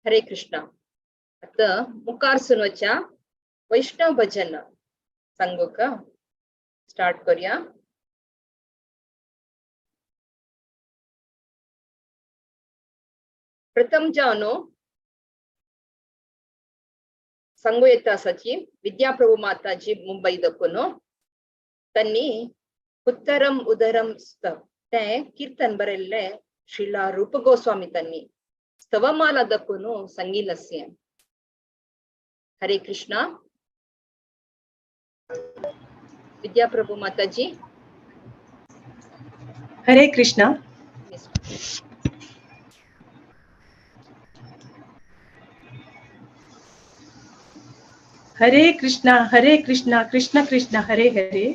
हरे कृष्णा. आता मुखार सुनवच्या वैष्णव भजन सांगूक स्टार्ट करूया. प्रथम जानो सांगू येता आसाची विद्याप्रभू माताजी मुंबई दखून त्यांनी उत्तरम उदरम स्तव ते कीर्तन बरयल्ले श्रीला रूप गोस्वामी त्यांनी स्तवमाला दखून सांगिल्लें. हरे कृष्णा. विद्याप्रभू माताजी. हरे कृष्णा. हरे कृष्णा हरे कृष्णा कृष्ण कृष्ण हरे हरे,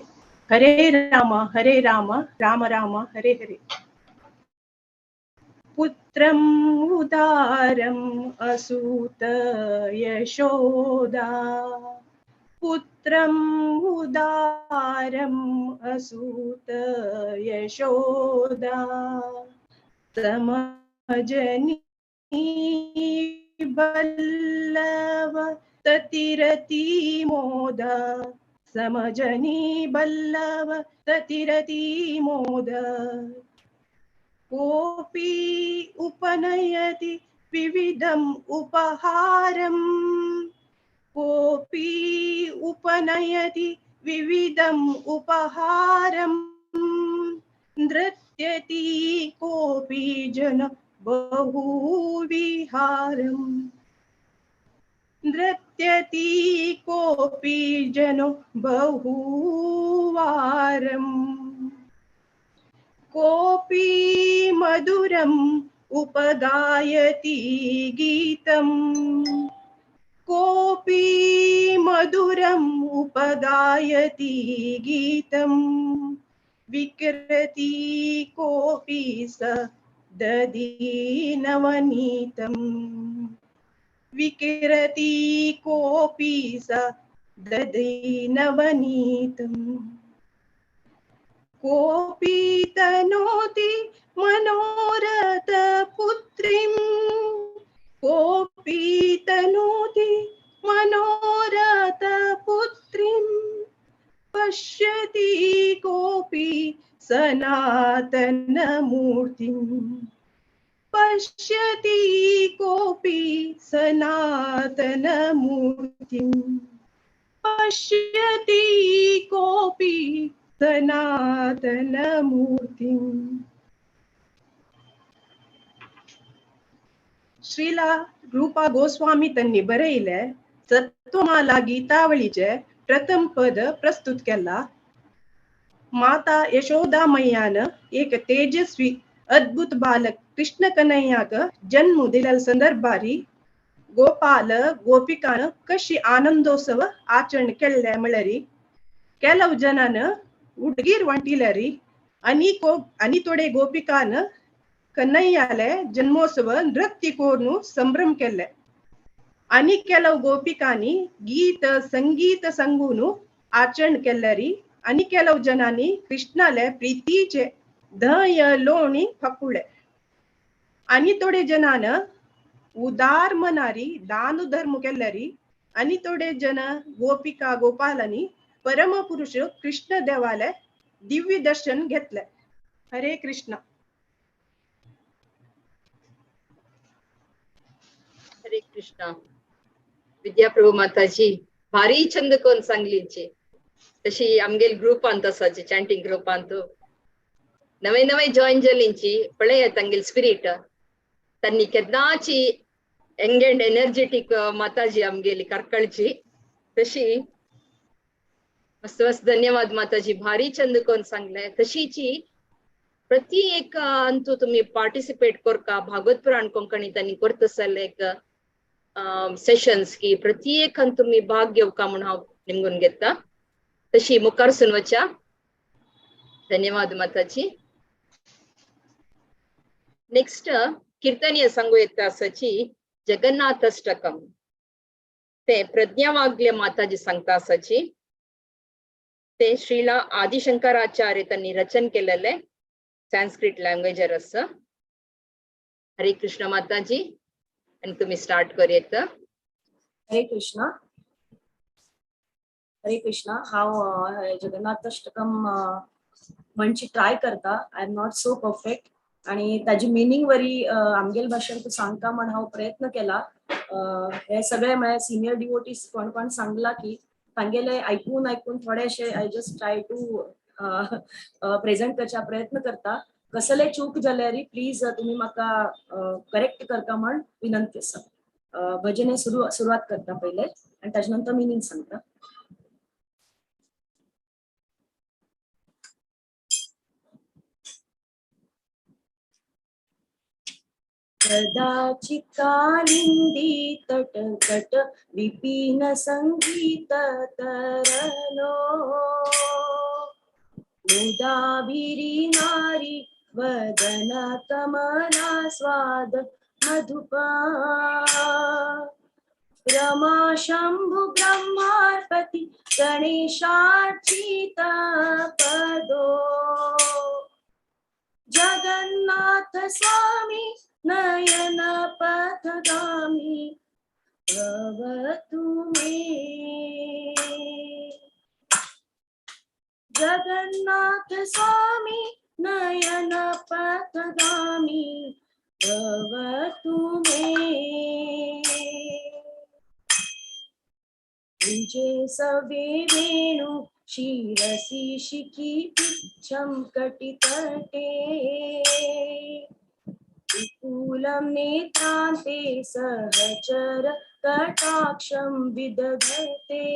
हरे राम हरे राम राम राम हरे हरे. पुत्रं उदारम् असूत यशोदा, पुत्रं उदारम् असूत यशोदा, समजनी बल्लव ततिरति मोद, समजनी बल्लव ततिरति मोद. कोपी उपनयति विविधम् उपहारम्, कोपी उपनयति विविधम् उपहारम्, नृत्यति कोपी जन बहुविहारम्, नृत्यति कोपी जनो बहुवारम्. कोपी मधुरम् उपगायति गीतम्, कोपी मधुरम् उपगायति गीतम्, विकृति कोपी स दधि नवनीतम्, विकृति कोपी स दधि नवनीतम्. कोपी तनोति मनोरथ पुत्रीं, कोपी तनोति मनोरथ पुत्रीं, पश्यति कोपी सनातन मूर्तिं, पश्यति कोपी सनातन मूर्तिं, पश्यति कोपी सनातन मूर्तिं. श्रीला रूपा गोस्वामी त्यांनी बरयले सत्वमाला गीतावळीचे प्रथम पद प्रस्तुत केला. माता यशोदा मैयान एक तेजस्वी अद्भुत बालक कृष्ण कन्हैयाक जन्म दिलेल संदर्भारी गोपाल गोपिकान कशी आनंदोत्सव आचरण केल्ले म्हळ्यारी ಕೆಲವು ಜನನ उडगीर वांटिलरी आणि थोडे गोपिकान कन्हैयाले जन्मोत्सव नृत्य करून संभ्रम केले. आणि ಕೆಲವು गोपिकांनी गीत संगीत सांगून आचरण केल्लरी. आणि ಕೆಲವು जनांनी कृष्णाले प्रीतीचे धय लोणी फकुळे. आणि थोडे जनान उदार मनारी दान धर्म केल्लरी. आणि थोडे जन गोपिका गोपालांनी परमपुरुष कृष्ण देवाले दिव्य दर्शन घेतले. हरे कृष्ण. हरे कृष्ण. विद्याप्रभू माताजी भारी छंद कोण सांगलीचे तशी आमगेल ग्रुपांत आसाची चॅन्टिंग ग्रुपांत नवे नवे जॉईन जाल्लींची पळयात तांगेल स्पिरीट त्यांनी केन्नाची यंग अँड एनर्जेटीक माताजी आमगेली कार्कळची. तशी मस्त मस्त धन्यवाद माताजी, भारी छंद कोण सांगले. तशीची प्रति एक अंतू तुम्ही पार्टिसिपेट करका भागवत पुराण कोंकणी त्यांनी करत आसले एक सेशन्स की प्रति एक तुम्ही भाग घेवका म्हणून हांव निमगून घेता. तशी मुखार सुनवच्या. धन्यवाद माताजी. नेक्स्ट कीर्तनीय सांगू येता आसाची जगन्नाथ अष्टकम ते प्रज्ञावाग्य माताजी सांगता आसाची. ते श्रीला आदिशंकराचार्य त्यांनी रचन केलेले संस्कृत लँग्वेजर आसा. हरे कृष्ण माताजी. आनी तुमी स्टार्ट करी एकदां. हरे कृष्णा, हरे कृष्णा. हांव जगन्नाथ अष्टकम म्हणची ट्राय करता. I am not so perfect आणि ताजी मिनींग वरी आमगेल भाशेन तूं सांगता म्हण हांव प्रयत्न केला. हे सगळे म्हळ्यार सिनियर डिवोटीज कोण कोण सांगला की तांगेले आयकून आयकून थोडेशे I just try to present करच्या प्रयत्न करता. कसले चूक जाल्यार प्लीज तुमी म्हाका करेक्ट करता म्हण विनंती आसा. भजन हे सुरवात करता पयले आणि ताजे नंतर मिनींग सांगता. कदाचित् तट तट विपिन संगीत तरलो, मुदाभिरी नारी वदन कमला स्वाद मधुपा, रमा शंभु ब्रह्मार्पति गणेशार्चित पदो, जगन्नाथ स्वामी नयन पथगामी भवतु मे. जगन्नाथ स्वामी नयन पथगामी भवतु मे. तुझे सवे वेणु शिरसी शिखी पिच्छम कटितटे, विपुलं नेत्रान्ते सहचर कटाक्षं विदधते,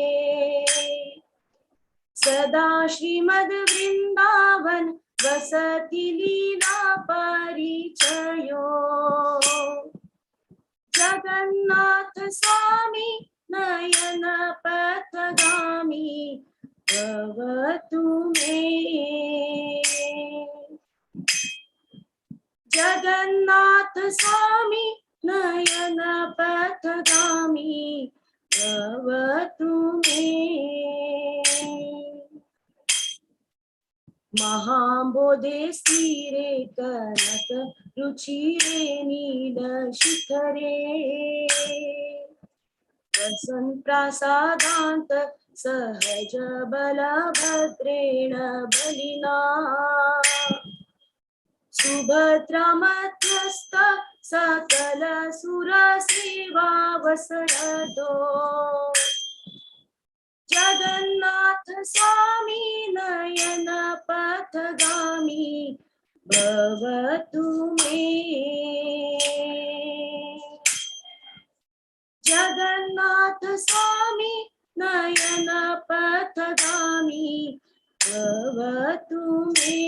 सदा श्रीमद् वृंदावन वसति लीला परिचयो, जगन्नाथ स्वामी नयन पथगामी भवतु मे. जगन्नाथ स्वामी नयन पथगामी भवतु मे. महाबोधे स्थिरे कनक रुचिरे नील शिखरे, वसन प्रासादांत सहज बलभद्रेण बलिना, सुभद्रा मध्यस्थ सकल सुर सेवा वसरदो, जगन्नाथ स्वामी नयन पथगामी भवतु मे. जगन्नाथ स्वामी नयन पथगामी भवतु मे.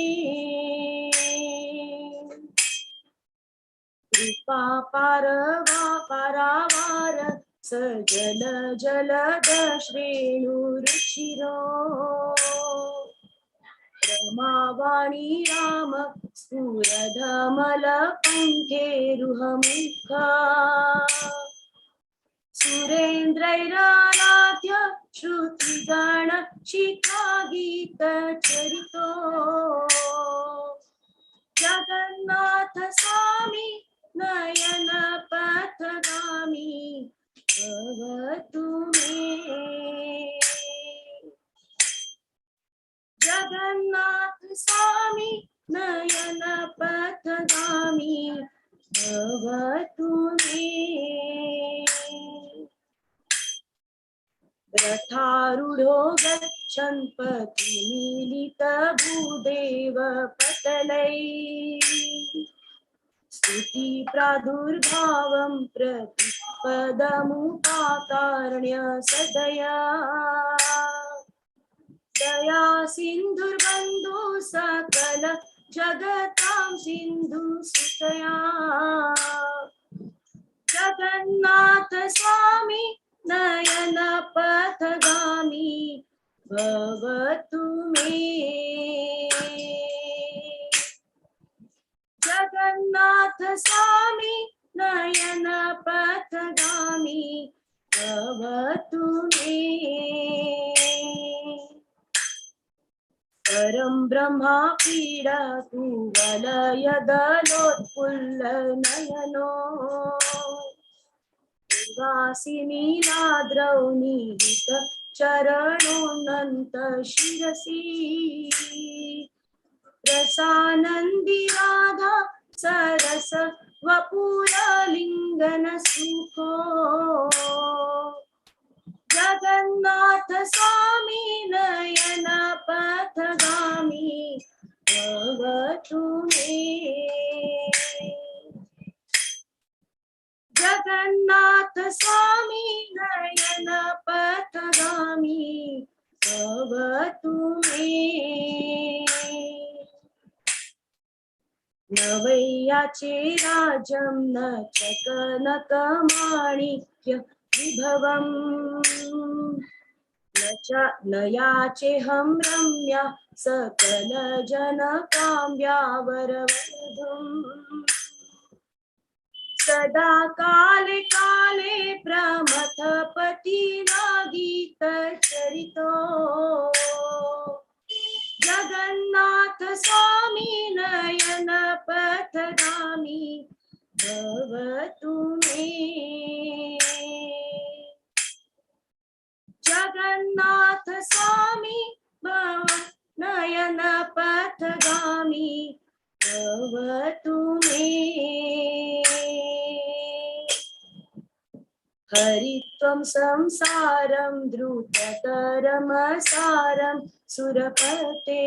कृपा पारवा पारावार सजल जलद श्रेणु रुचिरो, रमावाणी राम स्फुरधमल पंखेरुहमुखा, सुरेन्द्रैराराध्य श्रुतिगण शिखा गीत चरितो, जगन्नाथ स्वामी नयन पथगामी भवतु मे. जगन्नाथ स्वामी नयन पथगामी भवतु मे. रथारूढो गच्छन् पथि मिलित भूदेव पटलै, स्तुति प्रादुर्भावं प्रति पदमुपातारण्य सदया, दया सिन्धुर्बन्धु सकल जगतां सिन्धु सुतया, जगन्नाथ स्वामी नयन पथगामी भवतु मे. जगन्नाथ स्वामी नयन पथगामी भवतु मे. परं ब्रह्मा पीडा कुवलयदलोत्फुल्ल नयनो, वासी नीलाद्रौ निहित चरणोऽनन्त शिरसि रसानन्दी राधा सरस वपुरलिङ्गन सुखो जगन्नाथ स्वामी नयन पथगामी भवतु मे। जगन्नाथ स्वामी नयन पथगामी भवतु मे। नवैयाचे राजं न च कनकमाणिक्य विभवम् न च नयाचेऽहं रम्या सकल जनकाम्यावरवधूम् सदा काले काले प्रमथपति नागीत चरितो जगन्नाथ स्वामी नयन पथगामी भवतु मे। जगन्नाथ स्वामी भव नयन पथगामी भवतु मे। हरित्वं संसारं द्रुततरमसारं सुरपते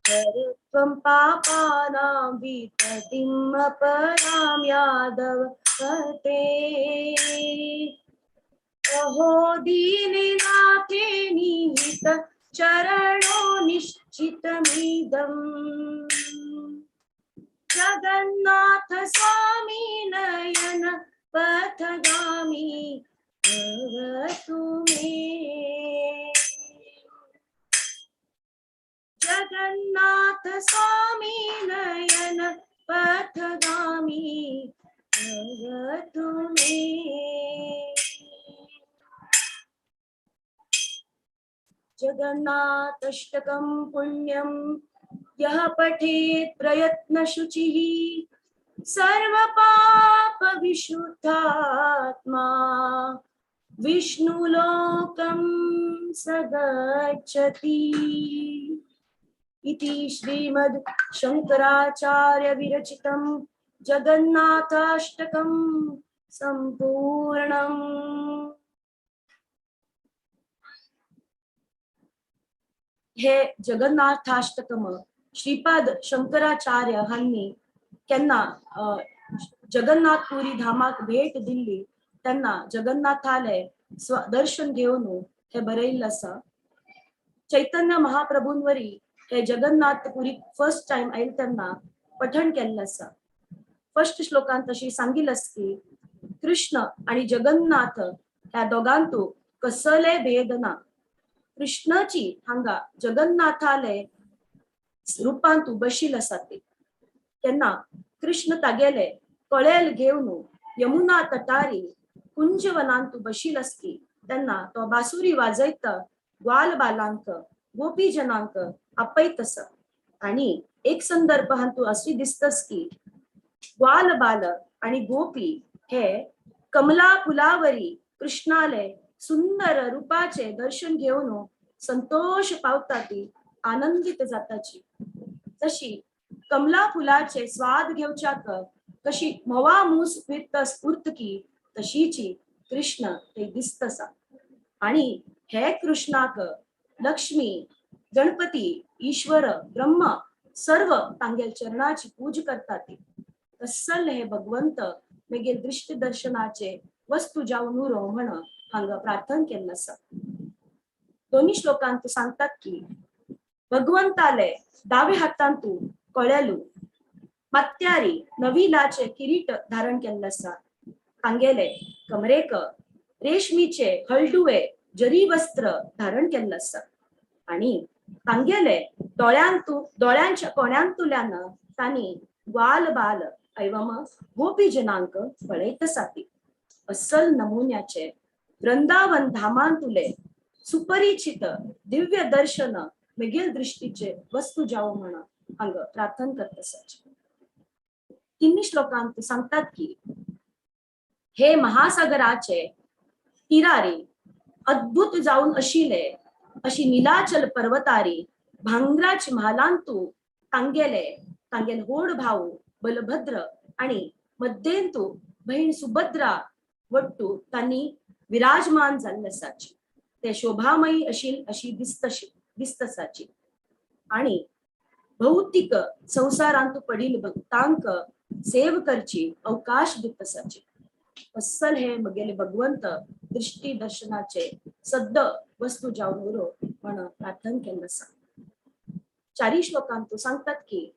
हरत्वं पापानां विततिं अपरां यादव पते। अहो दीननाथे निहित चरणो निश्चितमिदम् जगन्नाथ स्वामी नयन पथगामी भवतु मे। जगन्नाथ स्वामी नयन पथगामी भवतु मे। जगन्नाथाष्टकं पुण्यं यः पठेत् प्रयत्नशुचिः सर्वपाप विशुद्धात्मा विष्णुलोकं स गच्छति। इति श्रीमद् शंकराचार्य विरचितं जगन्नाथाष्टकं संपूर्णम्। हे जगन्नाथाष्टकम श्रीपाद शंकराचार्य हांणी केन्ना जगन्नाथपुरी धामाक भेट दिल्ली तेन्ना जगन्नाथाले दर्शन घेवन हे बरयिल्लें आसा। चैतन्य महाप्रभूंवरी हे जगन्नाथपुरी फर्स्ट टायम आयले तेन्ना पठण केल्लें आसा। फर्स्ट श्लोकांत तशी सांगिल्लें आसा की कृष्ण आनी जगन्नाथ ह्या दोगांतू कसले भेद ना। कृष्णाची हांगा जगन्नाथाले रूपांतू बशील आसा ते। तेन्ना कृष्ण तागेले कळेल घेवन यमुना तटारी कुंजवनांतू बशील आसली तेन्ना तो बासुरी वाजयता ग्वाल बालांक गोपीजनांक आपयत आसा। आनी एक संदर्भ हातूंत अशी दिसतस की ग्वाल बाल आनी गोपी हे कमला फुलावरी कृष्णाले सुंदर रूपाचे दर्शन घेवन संतोष पावता ती आनंदित जाताची। तशी कमला फुलाचे स्वाद घेवच्याक कशी म्होंवा मूस फिरतस उर्तकी तशीची कृष्ण ते दिसतसा। आणि हे कृष्णाक लक्ष्मी गणपती ईश्वर ब्रह्म सर्व तांगेल चरणाची पूज करतात ती। तसल हे भगवंत मेगेल दृष्टी दर्शनाचे वस्तू जावन उरो म्हण हांगा प्रार्थना केल्लें आसा। दोन्ही श्लोकांत सांगतात की भगवंताले दावे हातांतू कळेलू मात्यारी नविलाचे किरीट धारण केल्लें आसा। तांगेले कमरेक रेशमीचे हळडुवे जरी वस्त्र धारण केल्लें आसा आणि तांगेले दोळ्यांच्या कोण्यांतुल्यान तांणी ग्वाल बाल एवम गोपीजनांक पळयत आसाती। अस्सल नमुन्याचे वृंदावन धामांतुले सुपरिचित दिव्य दर्शन मेगेल दृष्टीचे वस्तू जावो म्हण हांगा प्रार्थना करत आसाची। तिन्ही श्लोकांत सांगतात की हे महासागराचे तिरारी अद्भुत जाऊन अशिले अशी नीलाचल पर्वतारी भांगराच म्हालांतू तांगेले तांगेल होड भाऊ बलभद्र आणि मध्येंतू बहीण सुभद्रा वट्टू तांनी विराजमान जाल्ले आसाची. ते शोभामयी अशील अशी दिसतशी दिसतसाची आणि भौतिक संसारांतू पडील भक्तांक सेव करची अवकाश दितसाची. अस्सल हे मगेले भगवंत दृष्टी दर्शनाचे सद्द वस्तू जावन उरो म्हण प्रार्थना केल्लें आसा. चारी श्लोकांतू सांगतात की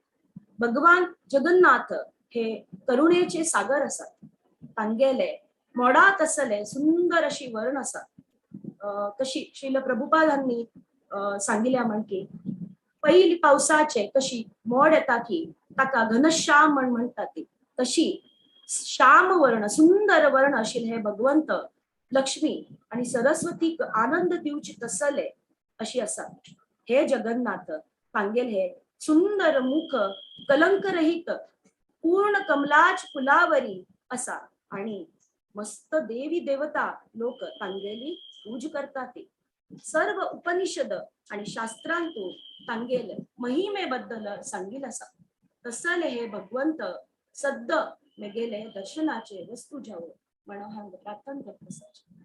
भगवान जगन्नाथ हे करुणेचे सागर आसात. तांगेले मोडात असले सुंदर अशी वर्ण आसा. कशी श्रील प्रभुपादांनी सांगिल्या म्हण की पयली पावसाचे कशी मोड येता की ताका घनश्याम म्हण म्हणटा ती, तशी श्याम वर्ण सुंदर वर्ण आशिल्ले हे भगवंत लक्ष्मी आणि सरस्वतीक आनंद दिवची तसले अशी आसा. हे जगन्नाथ तांगेल हे सुंदर मुख कलंकरहित पूर्ण कमलाच फुलावरी असा आणि मस्त देवी देवता लोक तांगेली पूज करतात. ते सर्व उपनिषद आणि शास्त्रांतू तांगेल महिमेबद्दल सांगिल आसा. तसले हे भगवंत सद्द मेगेले दर्शनाचे वस्तू जावो म्हण हांगा प्रार्थना करता आसाची.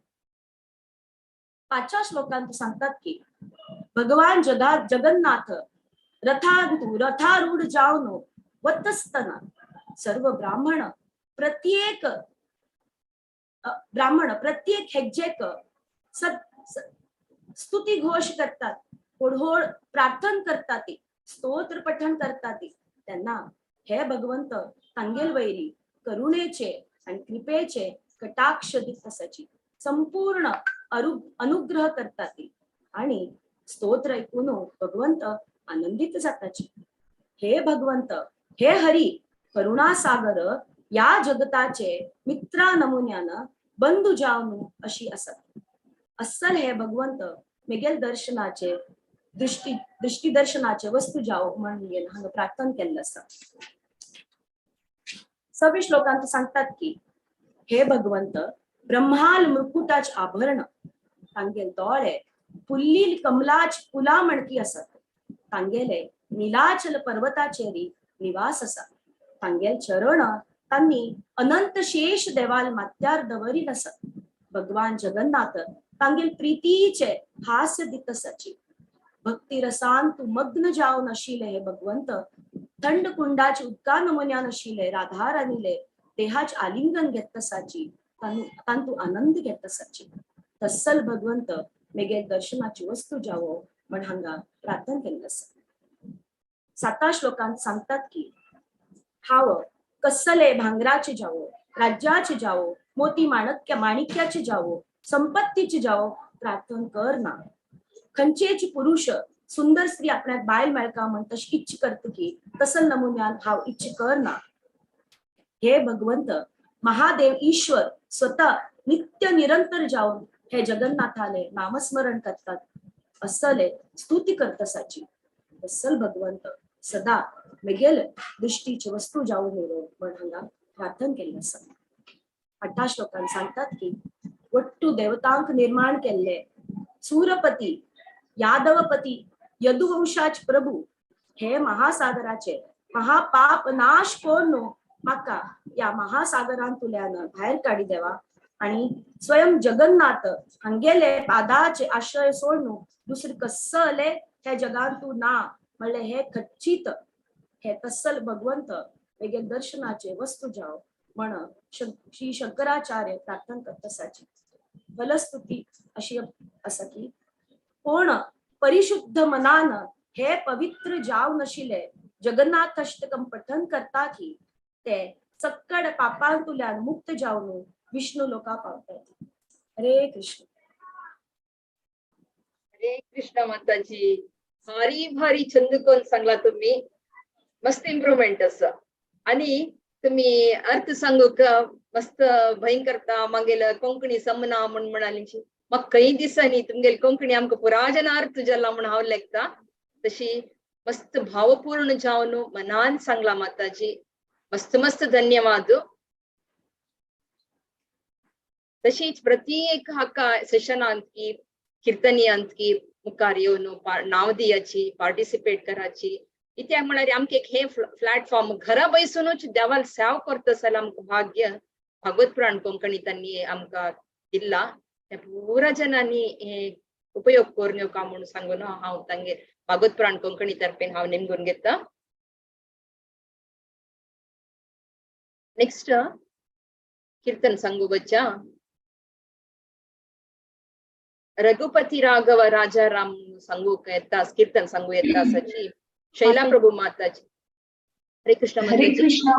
पाचव्या श्लोकांत सांगतात की भगवान जगा जगन्नाथ रथांतू रथारूढ जावन वतस्तना सर्व ब्राह्मण प्रत्येक ब्राह्मण प्रत्येक हेज्जेक स्तुती घोष करतात, होडहोड प्रार्थना करतात, स्तोत्र पठण करतात. त्यांना हे भगवंत तांगेल वैरी करुणेचे आणि कृपेचे कटाक्ष दितसाची संपूर्ण अनुग्रह करतात आणि स्तोत्र ऐकून भगवंत आनंदित जाताची. हे भगवंत हे हरी करुणासागर या जगताचे मित्रा नमुन्यान बंधू जावनु अशी असत. अस्सल हे भगवंत मेगेल दर्शनाचे दृष्टी दृष्टी दर्शनाचे वस्तू जावो म्हण हांगा प्रार्थना केल्लें आसा. सव्या श्लोकांत सांगतात की हे भगवंत ब्रह्माल मुकुटाच आभरण तांगेल दोळे फुल्लील कमलाच फुला म्हणकी आसत. तांगेले नीलाचल पर्वताचेरी निवास आसा. तांगेल चरण तांनी अनंत शेष देवाल माथ्यार दवरील आसत. भगवान जगन्नाथ तांगेल प्रीतीचे हास्य दितसाची. भक्ती रसान तू मग्न जावन आशिल्ले हे भगवंत थंड कुंडाचे उदका नमुन्यान आशिल्ले राधा राणीले देहाच आलिंगन घेतसाची तांतू आनंद घेतसाची. तस्सल भगवंत मेगेल दर्शनाची वस्तू जावो म्हण हांगा प्रार्थना केल्लें आसा. साता श्लोकांत सांगतात की हांव कसले भांगराचे जावो, राज्याचे जावो, मोती माणक्य माणिक्याचे जावो, संपत्तीचे जावो प्रार्थना कर ना. खंयचेच पुरुष सुंदर स्त्री आपल्याक बायल मेळका म्हण तशी इच्छ करता की तसल नमुन्यान हांव इच्छ कर ना. हे भगवंत महादेव ईश्वर स्वतः नित्य निरंतर जावन हे जगन्नाथाले नामस्मरण करतात, असले स्तुती करतसाची. अस्सल भगवंत सदा मेगेल दृष्टीचे वस्तू जावन उरो म्हण हांगा प्रार्थना केल्लें आसा. आठा श्लोकान सांगतात की वट्टू देवतांक निर्माण केल्ले सूरपती यादवपती यदुवंशाच प्रभू हे महासागराचे महापाप नाश कोण माका या महासागरांतुल्यान भायर काडी देवा आणि स्वयं जगन्नाथ हांगेले पादाचे आश्रय सोडून दुसरे कसले हे जगांतू ना म्हणले हे खच्चित हे तस्सल भगवंत वेगळे दर्शनाचे वस्तू जाव म्हण श्री शंकराचार्य प्रार्थना करतसाची. फलस्तुती अशी आसा की कोण परिशुद्ध मनान हे पवित्र जाव नशिले जगन्नाथ अष्टकम पठन करता की ते सक्कड पापांतुल्यान मुक्त जावन विष्णू लोका पावतात. हरे कृष्ण. हरे कृष्ण माताजी. भारी भारी छंद कोण सांगला तुम्ही, मस्त इम्प्रुव्हमेंट असं. आणि तुम्ही अर्थ सांगूक मस्त भयंकरता मागेल कोंकणी समना म्हण म्हणाली. मग काही दिसांनी तुमगेल कोंकणी आमकां पुराजन अर्थ जाला म्हण हांव लेखता. तशी मस्त भावपूर्ण जावन मनान सांगला माताजी. मस्त मस्त धन्यवाद. तशीच प्रत्येक हाका सेशनांत की कीर्तनियांत की मुखार येवन नाव दियाची, पार्टिसिपेट कराची. इत्याक म्हळ्यार आमकां एक हे प्लॅटफॉर्म घरा बैसूनच देवाल सेव करता जाल्यार आमकां भाग्य भागवत पुराण कोंकणी तांणी आमकां दिल्ला. हे पुरा जनांनी हे उपयोग करून का म्हणून सांगून हांव तांगे भागवत पुराण कोंकणी तर्फेन हांव निमगून घेता. नेक्स्ट कीर्तन सांगू बच्चा रघुपती राघव राजा राम सांगू येता, कीर्तन सांगू येता सची शैला प्रभू माताजी. हरे कृष्ण. हरे कृष्ण.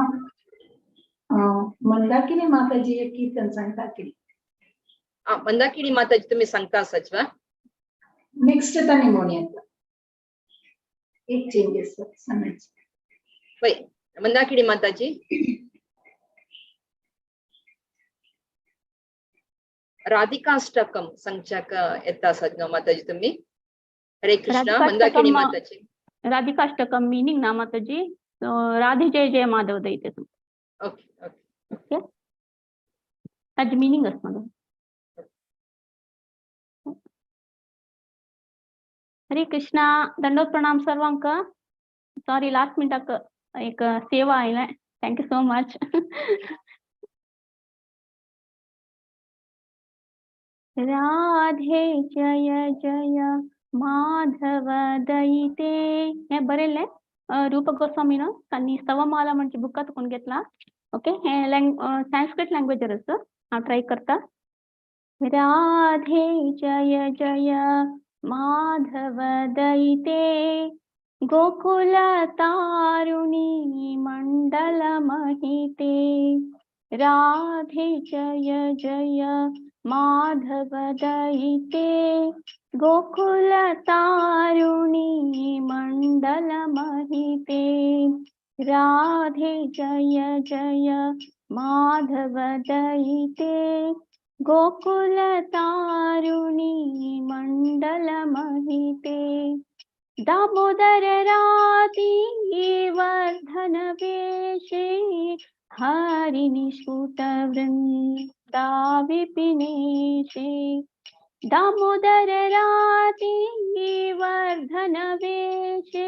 मंदाकिनी माताजी एक कीर्तन सांगता की मंदाकिनी माताजी तुम्ही सांगता सचवा. नेक्स्ट तानी म्हणूया एक चेंजेस सांगायचे. मंदाकिनी माताजी राधिकाष्टकम सांगच्याक येता सजनो माताजी तुम्ही. हरे कृष्ण. मंदाकिनी माताजी राधिकाष्टकम मीनिंग ना माताजी, राधे जय जय माधव दैते. ओके ओके ओके ताजी मीनिंग आसता. हरे कृष्णा. दंडोत प्रणाम सर्वांक. सॉरी लास्ट मिनटाक एक सेवा आयलें. Thank you so much. Radhe जय जय माधव दयिते. हे बरयल्लें रूप गोस्वामीन तांणी स्तवमाला म्हणजे बुकात कोण घेतला. ओके, हे संस्कृत लँग्वेजर आसा, हांव ट्राय करता. राधे जय जय माधव दयिते गोकुल तारुणी मंडल महिते. राधे जय जय माधव दयिते गोकुल तारुणी मंडल महिते. राधे जय जय माधव दयिते गोकुल तारुणी मंडल महिते. दामोदर राती वर्धन वेशे हरिनिष्कुट वृंदा विपिनेशे. दामोदर राती वर्धन वेशे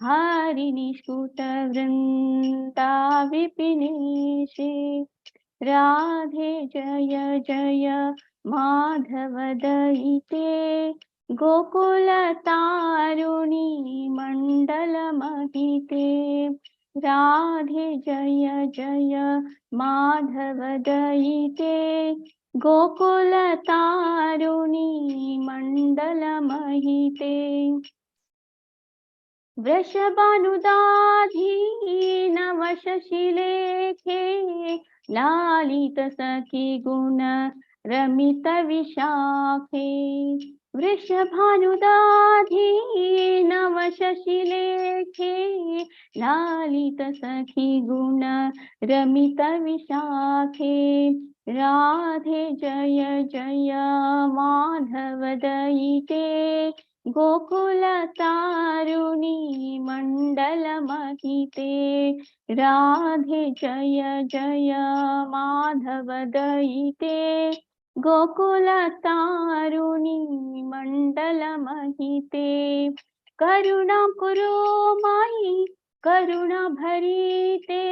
हरिनिष्कुट वृंदा विपिनेशे. राधे जय जय माधव दयिते गोकुल तारुणी मंडल महिते. राधे जय जय माधव दयिते गोकुल तारुणी मंडल महिते. वृषभानुदाधी नव शशिलेखे लालित सखी गुण रमित विशाखे. वृषभानुदाधी नव शशिलेखे लालित सखी गुण रमित विशाखे. राधे जय जय माधव दयिते गोकुल तारुणी मंडल महिते. राधे जय जय माधव दयिते गोकुल तारुणी मंडल महिते. करुणा कुरु माई करुणा भरीते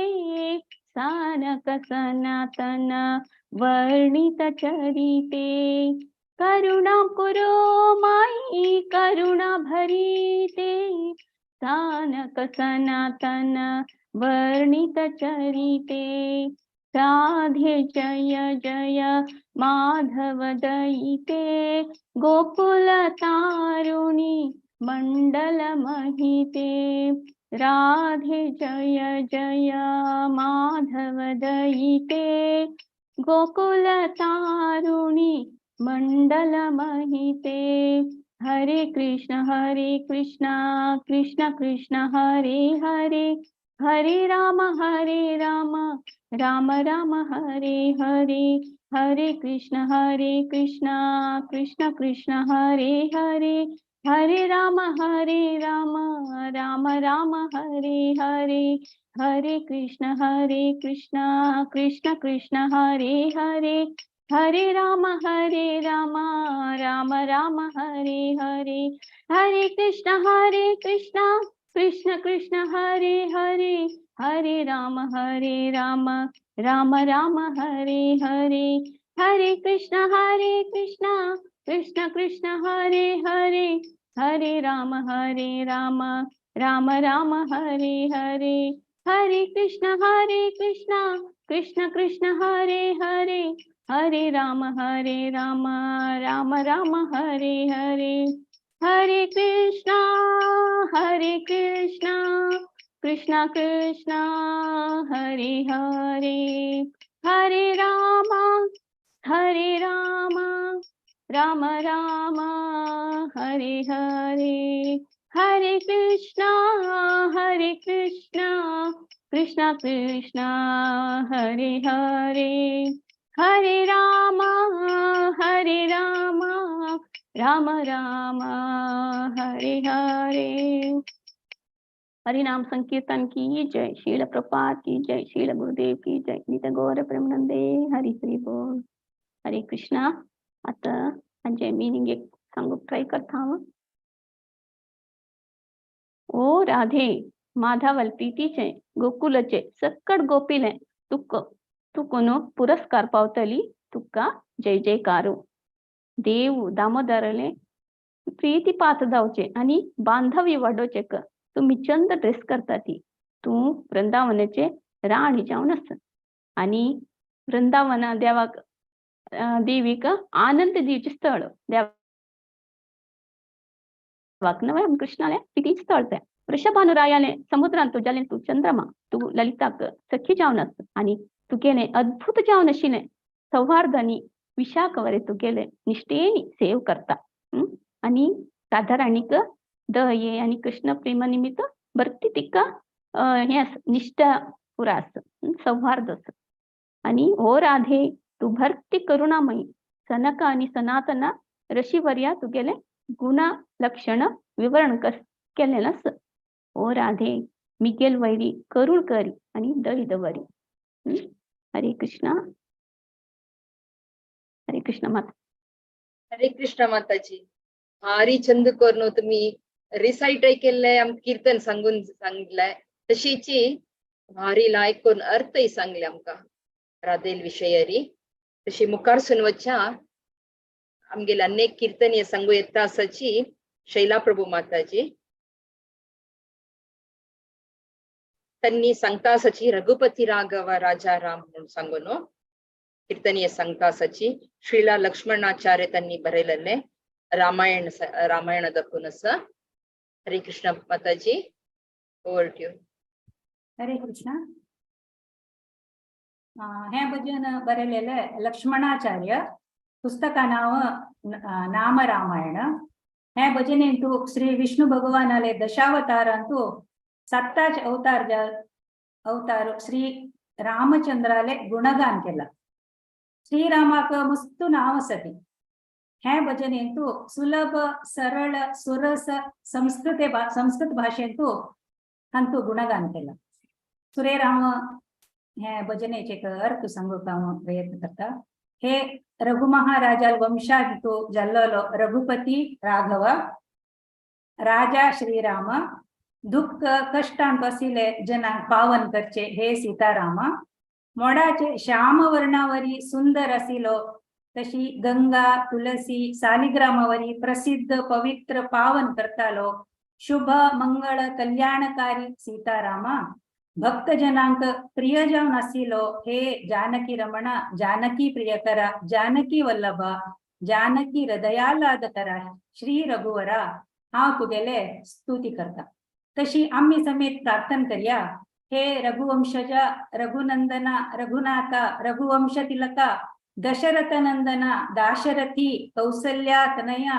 सानक सनातन वर्णित चरिते. करुणा कुरु माई करुणा भरीते सानक सनातन वर्णित चरिते. राधे जय जय माधव दयिते गोकुल तारुणी मंडल महिते. राधे जय जय माधव दयिते गोकुल तारुणी मंडल महिते. हरे कृष्ण कृष्ण कृष्ण हरे हरे हरे राम राम राम हरे हरे. हरे कृष्ण कृष्ण कृष्ण हरे हरे हरे राम राम राम हरे हरे. हरे कृष्ण कृष्ण कृष्ण हरे हरे हरे राम हरे राम राम राम हरे हरे। हरे कृष्ण कृष्ण कृष्ण हरे हरे। हरे राम राम राम हरे हरे। हरे कृष्ण कृष्ण कृष्ण हरे हरे। हरे राम राम राम हरे हरे। हरे कृष्ण कृष्ण कृष्ण हरे हरे। हरे राम राम राम हरे हरे। हरे कृष्णा कृष्णा कृष्णा हरे हरे। हरे राम राम राम हरे हरे। हरे कृष्णा कृष्णा कृष्णा हरे हरे। हरे राम राम राम हरे हरे। हरिनाम संकीर्तन की जय, शील प्रपात की जय, शील गुरुदेव की जय। नित गौर प्रेमानंदे हरि हरि बोल। हरे कृष्णा। आता हांचे मिनिंग एक सांगूक ट्राय करता हांव। ओ राधे माधवल प्रीतीचे गोकुलचे सक्कड गोपिले तुक तुकोनो पुरस्कार पावतली तुका जय जयकारो। देव दामोदरले प्रीती पात जावचे आनी बांधवी वाडोवचे तुमी चंद ड्रेस करता ती तूं वृंदावनाचे राणी जावन आसा आनी वृंदावना देवाक देवीक आनंद दिवचें स्थळ देवाक नव्हे कृष्णाले प्रीतीचें स्थळ तें। वृषभानुरायाले समुद्रांत तुज्यालें तूं चंद्रमा तूं ललिताक सखी जावन आसा आनी तुगेलें अद्भुत जावन आशिल्लें सौहार्द आनी विशाखवरे तुगेले निश्ठेनी सेव करता। आनी राधाराणीक दये आनी कृष्ण प्रेमा निमित्त भरती तिका हें आसा निश्ठा पुरा आसा सौहार्द आसा। आनी ओ राधे तूं भरती करुणामयी सनक आनी सनातना ऋषीवर्या तुगेले गुणा लक्षण विवरण केल्लें आसा। ओ राधे मिगेल वैरी करूण करी आनी दळी दवरी। हरे कृष्णा। हरे कृष्ण माता। हरे कृष्ण माताजी। भारी छंद करून तुम्ही रिसाइटय केल्ले आमकां कीर्तन सांगून सांगले तशीची भारी लायक करून अर्थय सांगले आमकां राधेल विशयरी। तशी मुखार सून वच्च्या आमगेले अनेक कीर्तन सांगू येता आसाची शैला प्रभू माताजी त्यांनी सांगता आसाची रघुपती राघव राजा राम म्हणून सांगून कीर्तनीय सांगता आसाची श्रीला लक्ष्मणाचार्य त्यांनी बरयलेले रामायण रामायण दाखोवन आसा। हरे कृष्ण माताजी, over to you. Hare Krishna. हें भजन बरयलेलें लक्ष्मणाचार्य, पुस्तका नांव नाम रामायण। हें भजनेंतु श्री विष्णु भगवानाले दशावतारांतु सत्ताच अवतार अवतार श्री रामचंद्राले गुणगान केला। श्रीरामाक मुस्तु नांव आसती। हें भजनेंतु सुलभ सरळ सुरस संस्कृत संस्कृत भाशेंतु हांतु गुणगान केला। सुरेराम हे भजनेचे एक अर्थ सांगूंक हांव प्रयत्न करता। हे रघुमहाराजाल वंशांतु जाल्लो रघुपती राघव राजा श्रीराम दुःख कष्टांत आशिल्ले जनांक पावन करचे हे सीताराम। मोडाचे श्याम वर्णावरी सुंदर आशिल्लो तशी गंगा तुलसी सालिग्रामावरी प्रसिद्ध पवित्र पावन करतालो शुभ मंगळ कल्याणकारी सीतारामा। भक्तजनांक प्रिय जावन आशिल्लो हे जानकी रमणा जानकी प्रियकरा जानकी वल्लभा जानकी हृदयालाद करा श्री रघुवरा हांव तुगेले स्तुती करता। तशी आमी समेत प्रार्थना करया। हे रघुवंशजा रघुनंदना रघुनाथा रघुवंश तिलका दशरथ नंदना दाशरथी कौसल्या तनया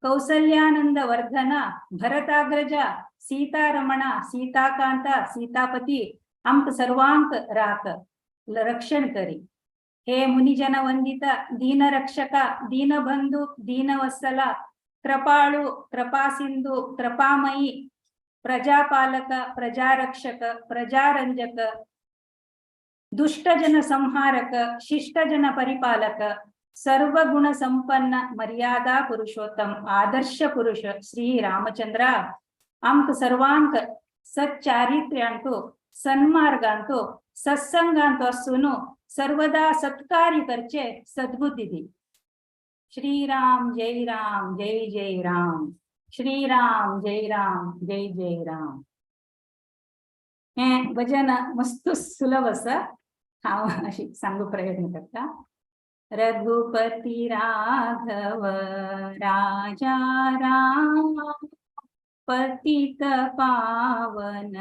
कौसल्यानंद वर्धना भरताग्रजा सीतारमणा सीताकांता सीतापती आमक सर्वांक राख रक्षण करी। हे मुनिजन वंदिता दीनरक्षका दीनबंधु दीनवत्सला कृपाळु कृपासिंधु कृपामयी प्रजापालक प्रजारक्षक प्रजारंजक दुष्टजन संहारक शिष्टजन परिपालक सर्व गुण संपन्न मर्यादा पुरुषोत्तम आदर्श पुरुष श्री रामचंद्र आमकां सर्वांक सच्चारित्र्यांतु सन्मार्गांतु सत्संगांतु आसून सर्वदा सत्कार्य करचे सद्बुद्धी दी. श्रीराम जय राम जय जय राम, श्रीराम जय राम जय जय राम. हें भजन मस्त सुलभ आसा, हांव अशी सांगू प्रयत्न करता. रघुपति राघव राजा राम, पतित पावन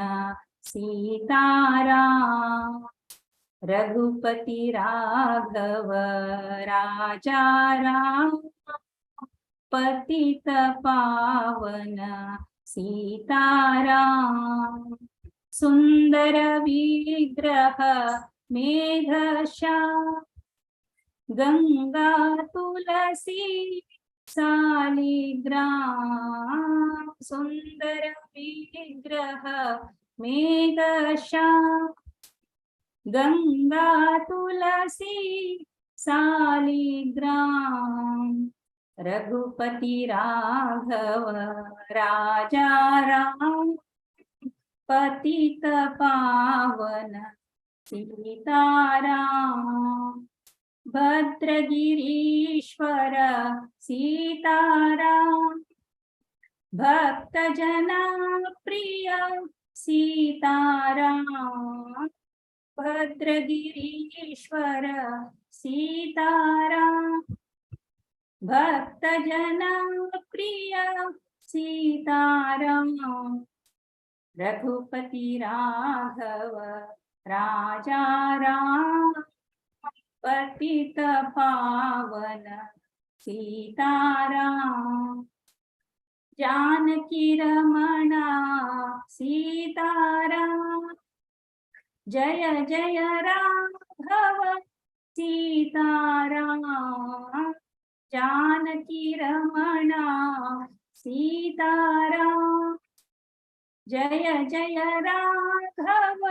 सीताराम. रघुपति राघव राजा राम, पतित पावन सीताराम. सुंदर विग्रह मेघश्याम, गंगा तुलसी सालिग्राम. सुंदर विग्रह मेघश्याम, गंगा तुलसी सालिग्राम. रघुपति राघव राजा राम, पतित पावन सीताराम. भद्रगिरीश्वर सीताराम, भक्तजना प्रिय सीताराम. भद्रगिरीश्वर सीताराम, भक्तजना प्रिय सीताराम. रघुपति राघव राजा राम, पतित पावन सीताराम. जानकी रमणा सीताराम, जय जय राघव सीताराम. जानकी रमणा सीताराम, जय जय राघव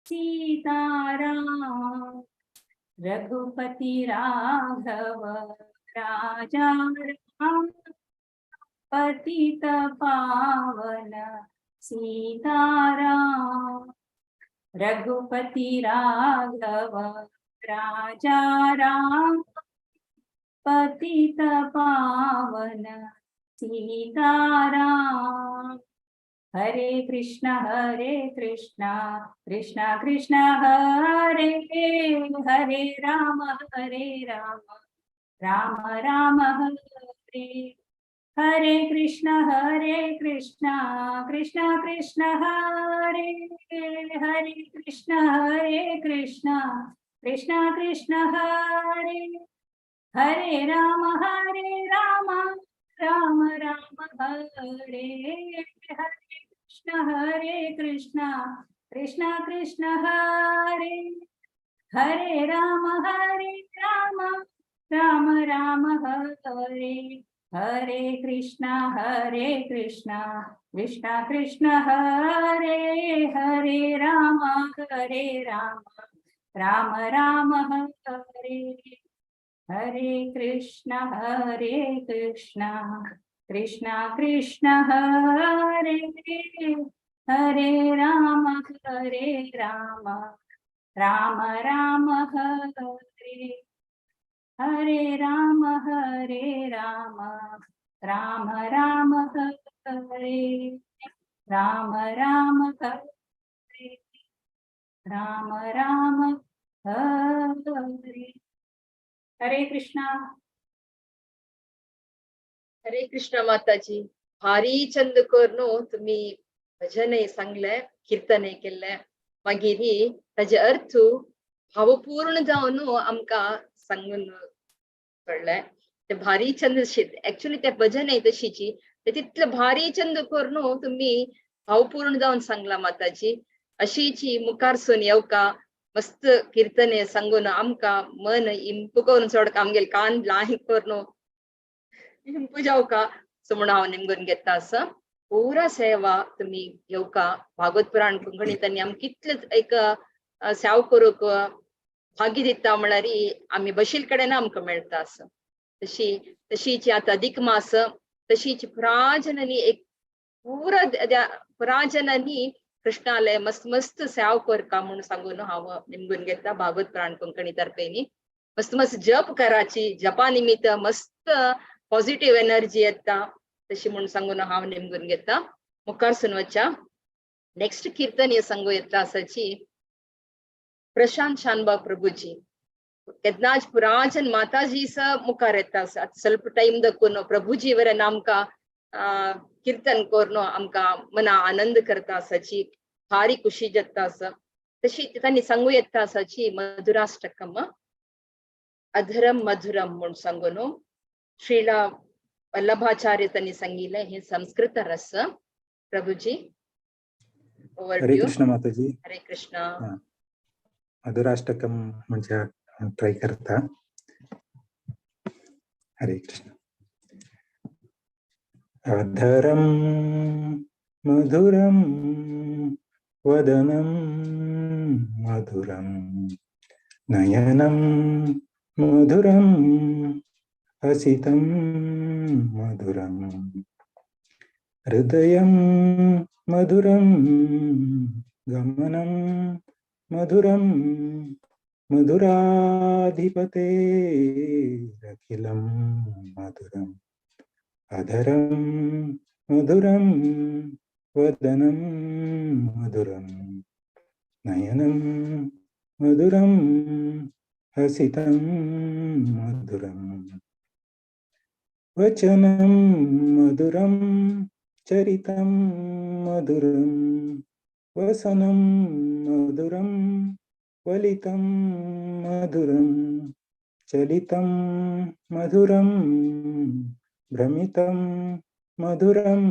सीताराम. रघुपति राघव राजा राम, पतित पावन सीताराम. रघुपति राघव राजा राम, पतित पावन सीताराम. हरे कृष्ण कृष्ण कृष्ण हरे हरे, राम हरे राम, राम राम हरे हरे. कृष्ण कृष्ण कृष्ण हरे हरे, कृष्ण कृष्ण कृष्ण कृष्ण हरे हरे, राम हरे राम, राम राम हरे हरे. कृष्ण हरे कृष्ण, कृष्ण कृष्ण हरे हरे, राम हरे राम, राम राम हरे हरे. कृष्ण हरे कृष्ण, कृष्ण कृष्ण हरे हरे, राम हरे राम, राम राम हरे हरे. कृष्ण हरे कृष्ण, कृष्ण कृष्ण हरे हरे, राम हरे राम, राम राम हरे हरे. राम हरे राम, राम राम हरे राम राम हरे राम राम हरे. हरे कृष्णा. हरे कृष्ण माताजी. भारी चंद करून तुम्ही भजनय सांगले, कीर्तनय केल्ले, मागीर ताजे अर्थ भावपूर्ण जावन आमकां सांगून कळ्ळें. ते भारी चंद, एक्चुअली ते भजनय तशीची, ते तितले भारी चंद करून तुम्ही भावपूर्ण जावन सांगला माताजी. अशीची मुखार सून येवका, मस्त कीर्तने सांगून आमकां मन इंपू करून सोड, आमगेले कान लायक करून इंपू जावका सो म्हणून हांव निमगून घेता. आसा पुरा सेवा तुम्ही घेवका. भागवत पुराण कोंकणी आमकां कितले एक सेव करूंक. भाग्य दिता म्हळ्यार आमी बशील कडेन आमकां मेळटा असो. तशी तशीची आतां अधिक मास, तशीची पुराजनांनी एक पुरा पुराजनांनी कृष्णालय मस्त मस्त सेव करका म्हणून सांगून हांव निमगून घेता. भागवत प्राण कोंकणी तर्फेनी मस्त मस्त जप कराची, जपा निमित्त मस्त पॉझिटिव्ह एनर्जी येता तशी म्हणून सांगून हांव निमगून घेता. मुखार सुनवच्या नेक्स्ट कीर्तन हे सांगू येता आसाची प्रशांत शानबाग प्रभुजी. केन्नाच पुराजन माताजी स मुखार येता आसा. ಸ್ವಲ್ಪ टाइम दकून प्रभुजी वरेन आमकां कीर्तन करून आमकां मना आनंद करता आसाची, भारी खुशी जाता आसा. तशी तांणी सांगू येता आसाची मधुराष्टकम अधरम मधुरम म्हूण सांगून श्रीला वल्लभाचार्य तांणी सांगिल्लें हे संस्कृत रस. प्रभुजी, ओवर हरे टू. कृष्ण माताजी. हरे कृष्णा. मधुराष्टकम म्हणजे ट्राय करता. हरे कृष्ण. अधरम मधुरम वदनम मधुरम नयनम मधुरम हसितम मधुरम हृदयं मधुरम गमनम मधुरम मधुराधिपतेरखिलं मधुरम अधरं मधुरं वदनं मधुरं नयनं मधुरं हसितं मधुरं वचनं मधुरं चरितं मधुरं वसनं मधुरं वलितं मधुरं चलितं मधुरं भ्रमितं मधुरं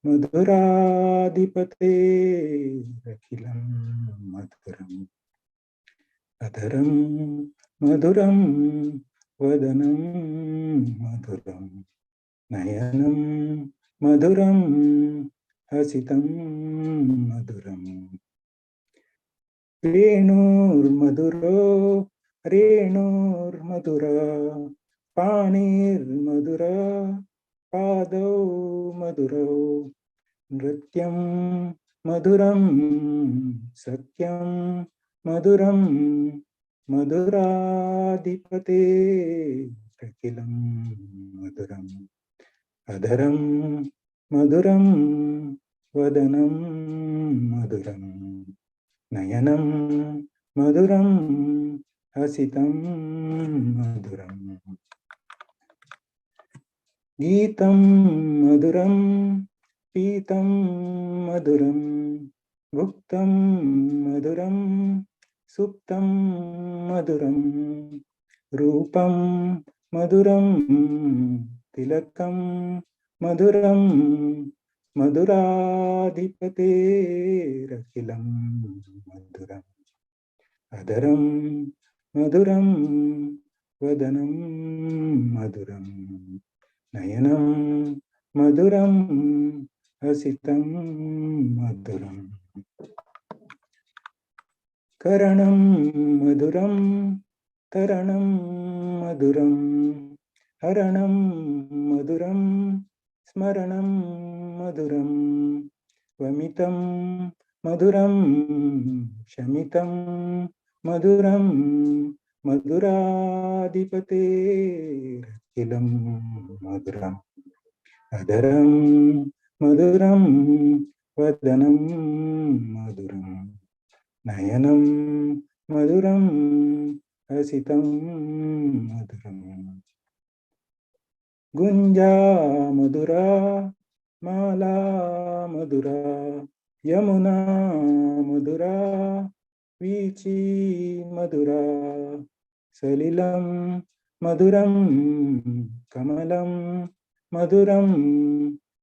मधुराधिपतेरखिलं मधुरम् अधरं मधुरं वदनं मधुरं नयनं मधुरं हसितं मधुरं वेणुर्मधुरो रेणुर्मधुरा पाणिर्मधुरा पादौ मधुरौ नृत्यं मधुरं सत्यं मधुरं मधुराधिपतेरखिलं मधुरम् अधरं मधुरं वदनं मधुरं नयनं मधुरं हसितं मधुरं गीतं मधुरं पीतं मधुरं भुक्तं मधुरं सुप्तं मधुरं रूपं मधुरं तिलकं मधुरं मधुराधिपतेरखिलं मधुरम् अधरं मधुरं वदनं मधुरं नयनं मधुरं हसितं मधुरं करणं मधुरं तरणं मधुरं हरणं मधुरं स्मरणं मधुरं वमितं मधुरं शमितं मधुरं मधुराधिपतेरखिलं मधुरम् अधरं मधुरं वदनं मधुरं नयनं मधुरं हसितं मधुरं गुंजा मधुरा माला मधुरा यमुना मधुरा वीची मधुरा सलिलं मधुरं कमलं मधुरं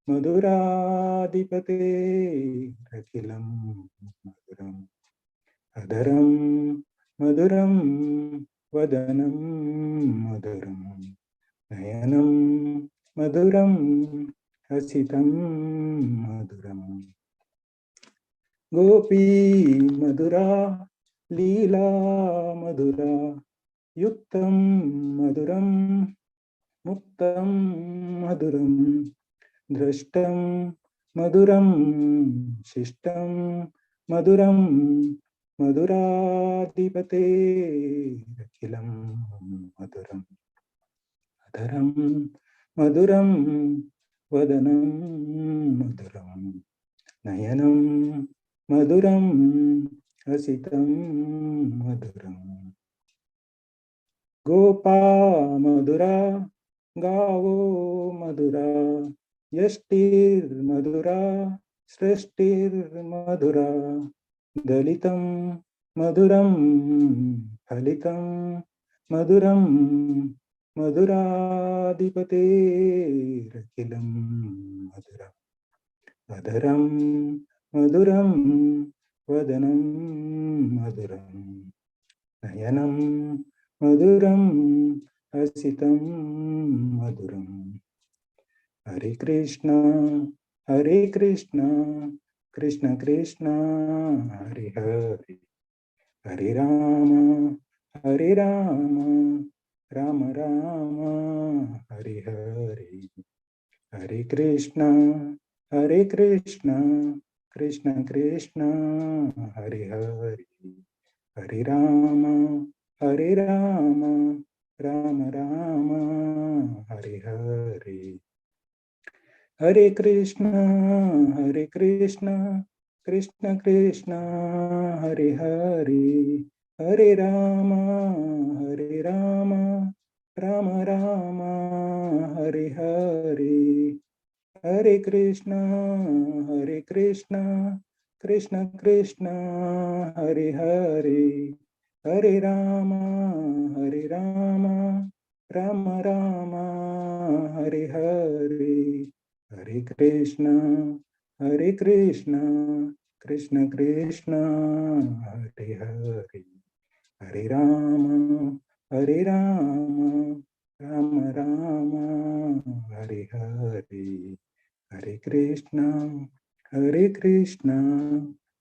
मधुराधिपतेरखिलं मधुरम् अधरं मधुरं वदनं मधुरं नयनं मधुरं हसितं मधुरं गोपी मधुरा लीला मधुरा, युक्तं मधुरं मुक्तं मधुरं, द्रष्टं मधुरं शिष्टं मधुरं, मधुराधिपतेरखिलं मधुरम्। अधरं मधुरं वदनं मधुरं, नयनं मधुरं हसितं मधुरं। गोपा मधुरा गावो मधुरा, यष्टिर्मधुरा सृष्टिर्मधुरा, दलितं मधुरं फलितं मधुरं, मधुराधिपतेरखिलं मधुरम्। अधरं मधुरं वदनं मधुरं, नयनं मधुरं हसितं मधुरं। हरे कृष्णा हरे कृष्णा कृष्ण कृष्ण हरे हरे, हरे राम हरे राम राम राम हरे हरे। हरे कृष्णा हरे कृष्णा कृष्ण कृष्ण हरे हरे, हरे राम हरे राम राम राम हरे हरे। हरे कृष्ण कृष्ण कृष्ण हरे हरे, हरे राम राम राम हरे हरे। हरे कृष्ण कृष्ण कृष्ण हरे हरे, हरे राम राम राम हरे हरे। हरे कृष्ण कृष्ण कृष्ण हरे हरे, हरे राम राम राम हरे हरे। हरे कृष्ण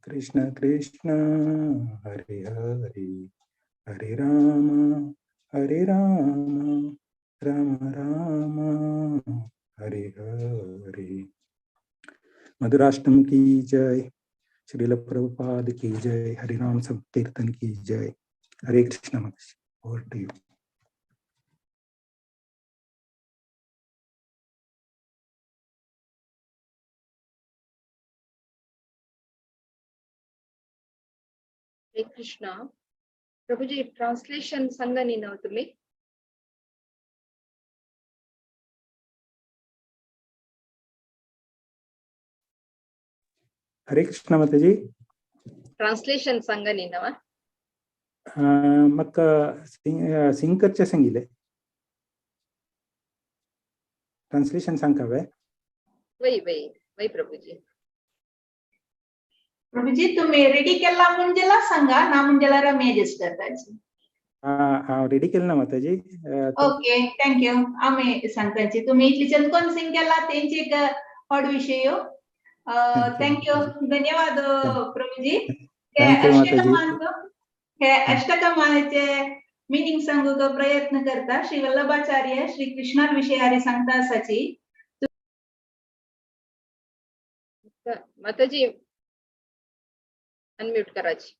कृष्ण कृष्ण हरे हरे, हरे राम राम राम हरे हरे। मधुराष्टम की जय, श्रील प्रभुपाद की जय, हरे राम संकीर्तन की जय। Hare Krishna Mataji, over to you. Hare Krishna. Prabhuji, translation सांगा न्ही न्हू तुमी? हरे कृष्ण माताजी. ट्रान्सलेशन सांगा न्ही न्हू? म्हाका सिंग करचें सांगिल्लें. ट्रान्सलेशन सांगता हांवें? वय वय वय प्रभुजी. प्रभुजी तुम्ही रेडी केला म्हणजेला सांगा ना, म्हणजेला रमेश करताची. हांव रेडी केलें ना माताजी. Okay, thank you. आमी सांगताची तुम्ही इतली चंदकोन सिंग केला तेंची एक हॉड विषय. Thank you, धन्यवाद प्रभुजी. हे अष्टकमाचे मिनिंग सांगूक प्रयत्न करता. श्री वल्लभाचार्य श्री कृष्णा विषयारी सांगता आसाची. माताजी अनम्यूट कराची.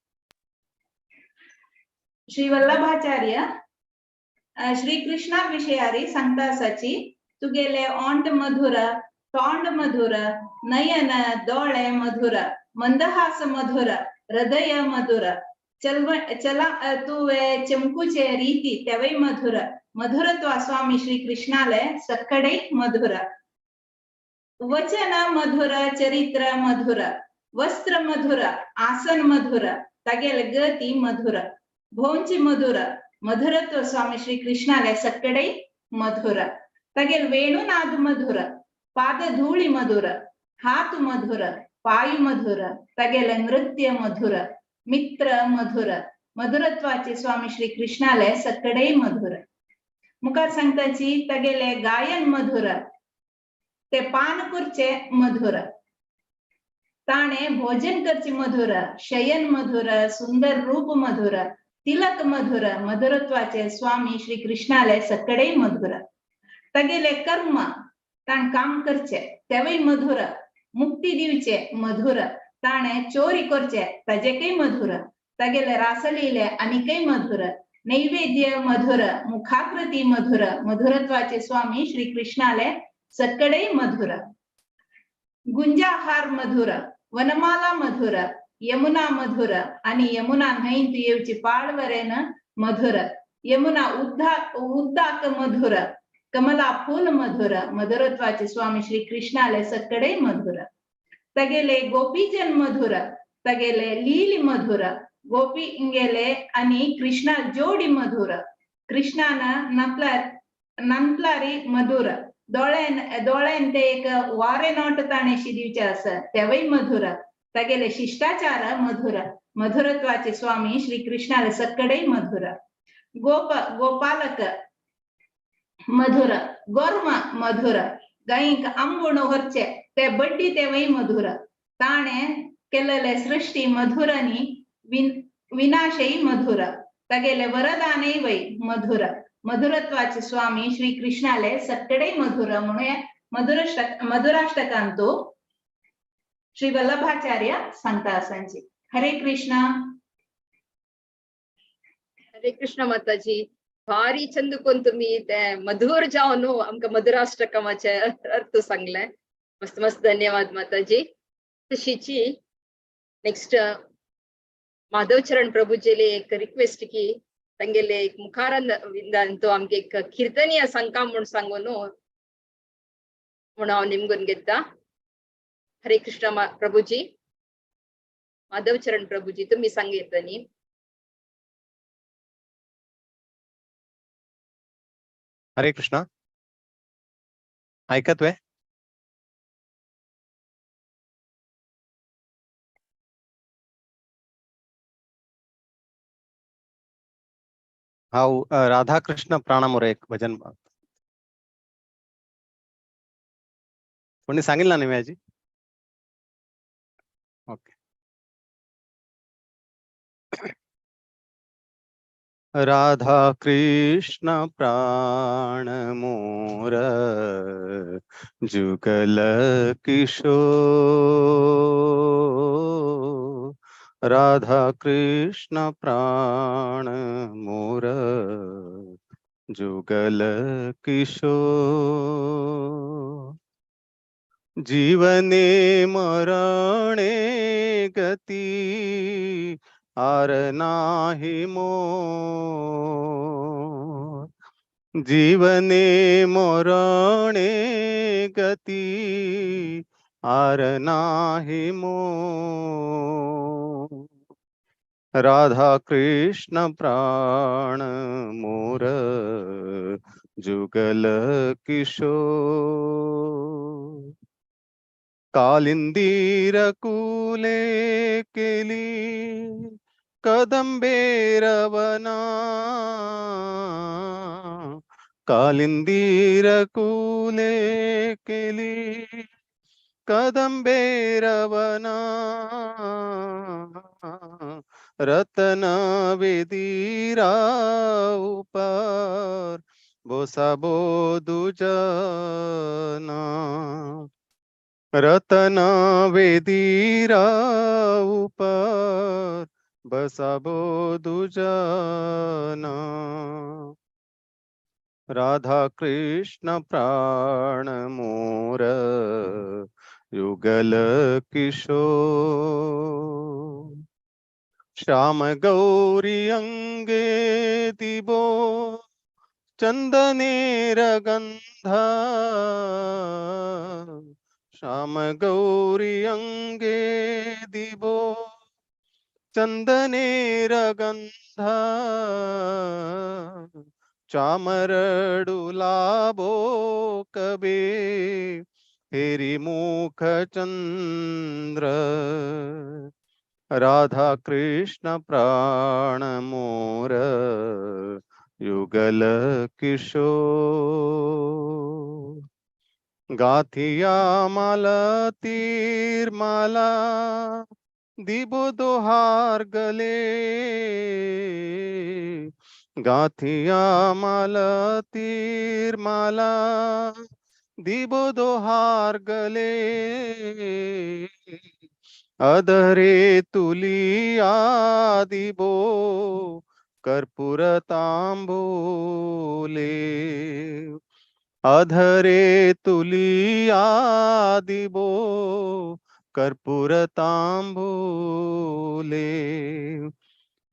श्री वल्लभाचार्य श्री कृष्णा विषयारी सांगता आसाची. तुगेले ओंठ मधुर, तोंड मधुर, नयन दोळे मधुर, मंदहास मधुर, हृदय मधुर, चला तुवे चमकुचे रीती तेवय मधुर, मधुरत्व स्वामी श्री कृष्णाले सक्कडे मधुर, वचन मधुर, चरित्र मधुर, वस्त्र मधुर, आसन मधुर, तगेल गती मधुर, भोंची मधुर, मधुरत्व स्वामी श्री कृष्णाले सक्कडे मधुर, तगेल वेणुनाद मधुर, पादधूळी मधुर, हात मधुर, पायु मधुर, तगेल नृत्य मधुर, मित्र मधुर, मधुरत्वाचे स्वामी श्री कृष्णाले सक्कडे मधुर. मुखार सांगताची तगेले गायन मधुर, ते पान कुरचे मधुर, ताणे भोजन करचे मधुर, शयन मधुर, सुंदर रूप मधुर, तिलक मधुर, मधुरत्वाचे स्वामी श्री कृष्णाले सकडे मधुर. तगेले कर्म ताण काम करचे तेवय मधुर, मुक्ती दिवचे मधुर, ताणे चोरी करचे ताजेकय मधुर, तगेले रासलीले आनीकय मधुर, नैवेद्य मधुर, मुखाकृती मधुर, मधुरत्वाचे स्वामी श्री कृष्णाले सकडे मधुर. गुंजाहार मधुर, वनमाला मधुर, यमुना मधुर आणि यमुना न्हंयंत येवची पाळवरेन मधुर, यमुना उद्दाक मधुर, कमला फूल मधुर, मधुरत्वाचे स्वामी श्री कृष्णाले सकडे मधुर. तगेले गोपीजन मधुर, तगेले लीली मधुर, गोपी इंगेले आणि कृष्णा जोडी मधुर, कृष्णान नंतलारी मधुर, दोळ्यान ते एक वारे नोट ताणेशी दिवचे आसा तेवय मधुर, तगेले शिष्टाचार मधुर, मधुरत्वाचे स्वामी श्री कृष्णाले सकडे मधुर. गोप गोपालक मधुर, गोर्म मधुर, गायक अंबुण व्हरचे ते बड्डी तेवय मधुर, ताणे केलेले सृष्टी मधुरनी विनाशई मधुर, तगेले वरदानय वै मधुर, मधुरत्वाचे स्वामी श्री कृष्णाले सकडे मधुर. म्हणून मधुराष्टकांतो श्री वल्लभाचार्य सांगता आसांची. हरे कृष्णा. हरे कृष्ण माताजी, भारी चंद कोण तुम्ही ते मधुर जावन आमकां मधुराष्टकमाचे अर्थ सांगले. मस्त मस्त धन्यवाद माताजी. तशीची नेक्स्ट माधवचरण प्रभुजीले एक रिक्वेस्ट की तांगेले एक मुखारान तो आमके एक कीर्तनीय सांगका म्हूण सांगून म्हणून हांव निमगून घेता. हरे कृष्ण प्रभुजी. माधवचरण प्रभुजी तुम्ही सांगता न्ही. हरे कृष्णा. ऐकत वे? हांव राधा कृष्ण प्राणमोर एक भजन कोणी सांगितलं नाही मी. ओके. राधा कृष्ण प्राण मोर जुगल किशोर, राधा कृष्ण प्राण मोर जुगल किशोर. जीवने मरणे गती आर नाही मोर, जीवने मरणे गती आर नाही मोर. राधा कृष्ण प्राण मोर जुगल किशोर. कालिंदीर कुले केली कदंबेरवना, कालिंदीर कुले केली कदंबेरवना, रतन वेदीरा उपर बोसाबो दुजना, रतन वेदीरा उपर बसाबो दुजना. राधा कृष्ण प्राण मोर युगल किशोर. श्याम गौरी अंगे दिबो चंदनेर गंधा, श्याम गौरी अंगे दिबो चंदनेर गंधा, चामर डुलाबो कबे हेरी मुख चंद्र. राधा कृष्ण प्राण मोर युगल किशोर. गाथिया मालतीर माला दिबो दोहार गले। गाथिया मालतीर माला दिबो दोहार गले। अधरे तुलिया दिबो कर्पूर तांबूले। अधरे तुलिया दिबो कर्पूर तांबूले।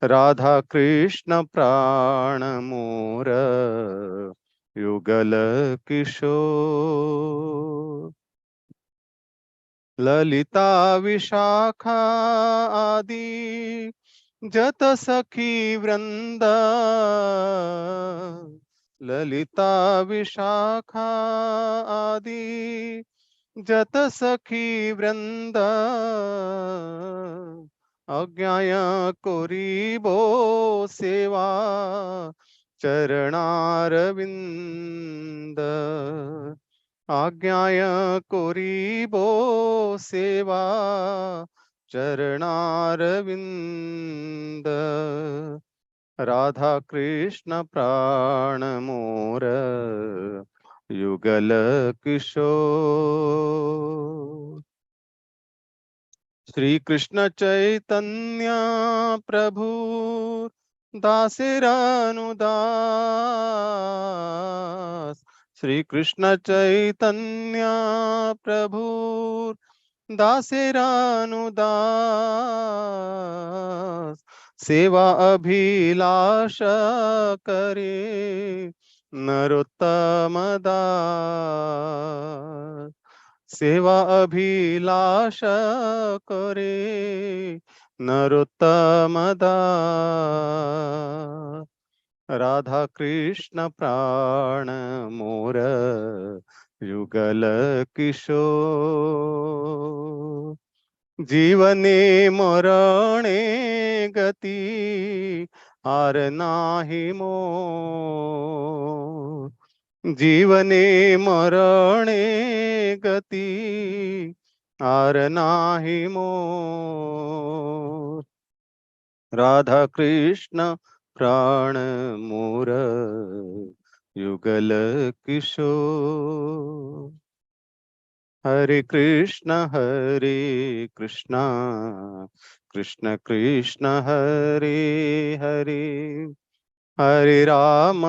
राधा कृष्ण प्राण मोर युगल किशोर। ललिता विशाखा आदि जत सखी वृंद। ललिता विशाखा आदि जत सखी वृंद। अज्ञाय कोरीबो सेवा चरणारविंद। आज्ञाय कोरीबो सेवा चरणारविंद। राधा कृष्ण प्राण मोर युगल किशोर। श्री कृष्ण चैतन्य प्रभु दासेर अनुदास। श्री कृष्ण चैतन्य प्रभु दासेर अनुदास। सेवा अभिलाष करे नरोत्तम दास। सेवा अभिलाष करे नरोत्तम दास। राधा कृष्ण प्राण मोर युगल किशोर। जीवने मरणे गति आर नाही मोर। जीवने मरणे गति आर नाही मोर। राधा कृष्ण प्राण मोर युगल किशोर। हरे कृष्ण कृष्ण कृष्ण हरे हरे। हरे राम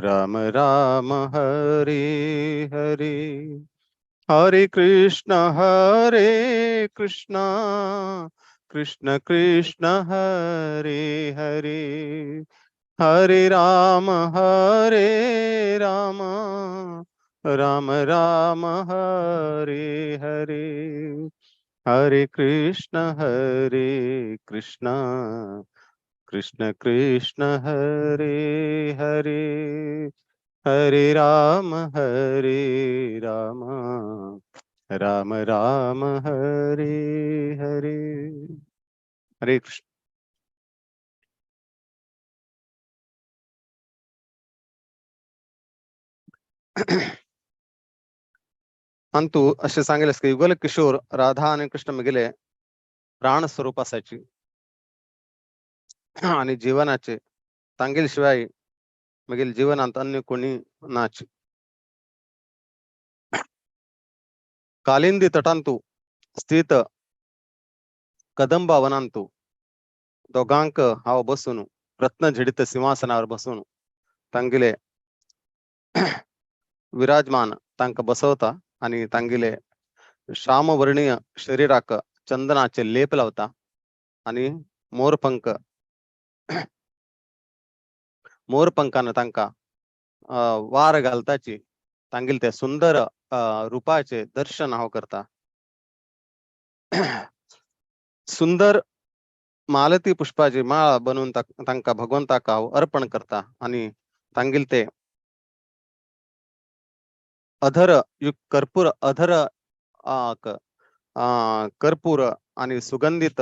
राम राम हरे हरे। हरे कृष्ण कृष्ण कृष्ण हरे हरे। हरे राम राम राम हरे हरे। हरे कृष्ण कृष्ण कृष्ण हरे हरे। हरे राम राम राम राम हरे हरे। हरे कृष्ण। अंतु अशें सांगेल की युगल किशोर राधा आणि कृष्ण मिगेले प्राण स्वरूप असायची आणि जीवनाचे तांगेल शिवाय मगेल जीवनांत अन्य कोणी नाच। कालिंदी तटांतु स्थित कदंबा वनांतु दोगांक हांव बसून रत्न झडित सिंहासनावर बसून तांगेले विराजमान तांकां बसवता आणि तांगेले श्यामवर्णीय शरीराक चंदनाचे लेप लावता आणि मोरपंख मोरपंखान तांकां वार घालताची तांगेले ते सुंदर रूपाचे दर्शन हांव करता। सुंदर मालती पुष्पाची माळा बनवून तांकां भगवंताक हांव अर्पण करता आणि तांगेले ते अधर युक्त कर्पूर अधर कर्पूर आणि सुगंधित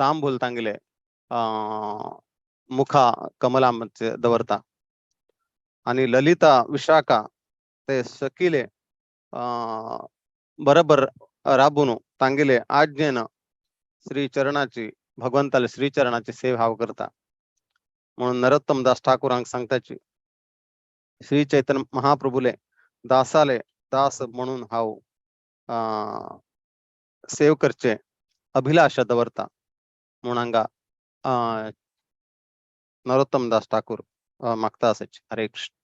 तांबूल तांगेले मुखा कमलांचे दवरता। आनी ललिता विशाखा ते सखीले बरोबर राबून तांगेले आज्ञेन श्री चरणाची भगवंताले श्रीचरणाची सेवा हांव करता. म्हणून नरोत्तम दास ठाकूरांक सांगताची, श्री चैतन्य महाप्रभुले दासाले दास म्हणून हांव सेव करचे अभिलाषा दवरता म्हणून हांगा नरोत्तम दास ठाकूर मागता आसाची. हरे कृष्ण.